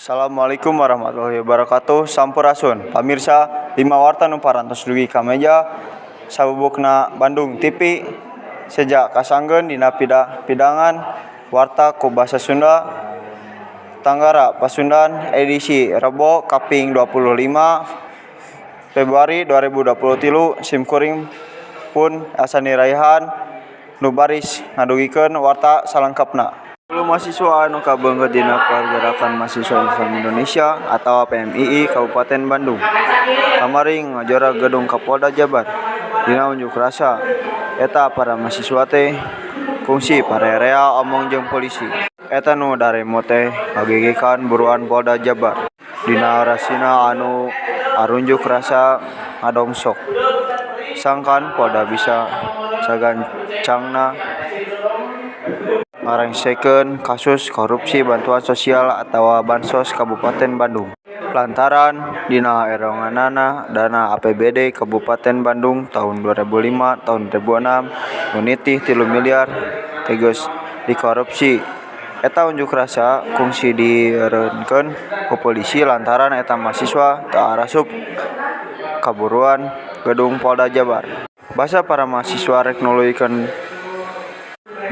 Assalamualaikum warahmatullahi wabarakatuh. Sampurasun. Pamirsa, lima warta nu parantos dugi ka meja sabubukna Bandung TV seja kasanggeun dina pidangan warta ku basa Sunda Tanggara Pasundan edisi Rebo kaping 25 Februari 2023. Simkuring pun Asani Raihan nu baris ngadugikeun warta salengkapna. 10 mahasiswa anu kabeungkeut dina Pergerakan Mahasiswa Islam Indonesia atawa PMII Kabupaten Bandung kamari ngajorag gedung Kapolda Jabar dina unjuk rasa. Eta para mahasiswa teh kungsi parerea omong jeung polisi. Eta nu daremo teh ngagegekan buruan Polda Jabar. Dina orasina anu arunjuk rasa ngadongsok sangkan Polda bisa sagancangna ngarengsekeun kasus korupsi bantuan sosial atawa bansos Kabupaten Bandung. Lantaran dina eronganana dana APBD Kabupaten Bandung tahun 2005 tahun 2006 nu nitih 3 miliar teh geus dikorupsi. Eta unjuk rasa kungsi dieureunkeun ku polisi lantaran eta mahasiswa teu arasup kaburuan gedung Polda Jabar. Basa para mahasiswa rek nuluykeun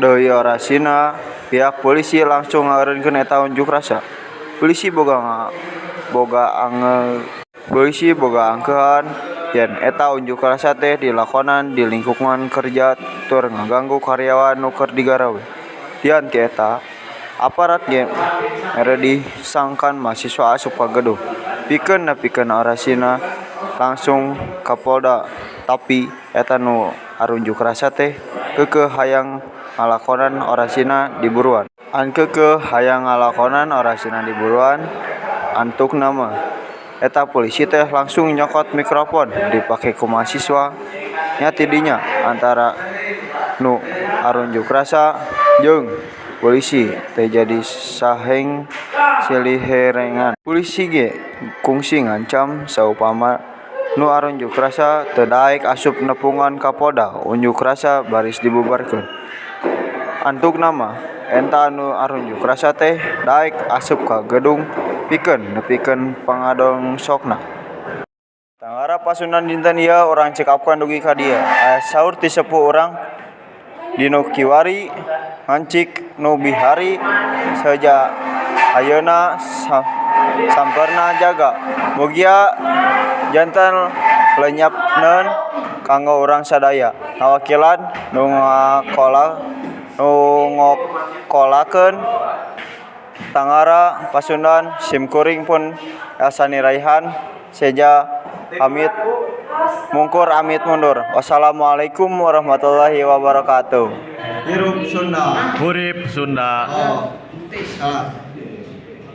deui orasina, pihak polisi langsung ngaeureunkeun eta unjuk rasa. Polisi boga angkeuhan yen eta unjuk rasa teh dilakonan di lingkungan kerja tur ngaganggu karyawan nu keur digawe. Lian ti eta, aparat ge meredih sangkan mahasiswa asup ka gedung pikeun nepikeun orasina langsung ka Polda, tapi eta nu arunjuk rasa teh keukeuh hayang ngalakonan orasina di buruan. An keukeuh hayang ngalakonan orasina di buruan. Antukna mah eta polisi teh langsung nyokot mikrofon dipake ku mahasiswa. Nya tidinya antara nu arunjuk rasa jeung polisi teh jadi saheng siliherengan. Polisi ge kungsi ngancam saupama nu arunjuk rasa teu daek asup nepungan ka Polda, unjuk rasa baris dibubarkeun. Antukna mah eta anu arunjuk rasa teh daek asup ka gedung pikeun nepikeun pangadongsokna. Tanggara Pasundan dinten ieu urang cekapkeun dugi ka dieu. Aya saur ti sepuh urang dinu kiwari ngancik nu bihari seja ayeuna samperna jaga. Mugia janten lenyapneun kanggo urang sadaya. Ngawakilan nu ngokolakeun Tanggara Pasundan, simkuring pun Elsani Raihan seja amit mungkur amit mundur. Wassalamualaikum warahmatullahi wabarakatuh. Hirup Sunda. Hurip Sunda. Oh. Salah.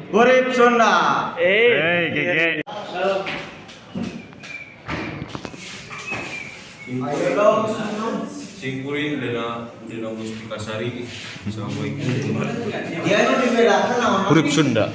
Hurip Sunda. Hey, GG. Ayo dong. Singkuring dina dina Mustikasari. Assalamualaikum. Dia nu dibedakan naon? Huruf Sunda.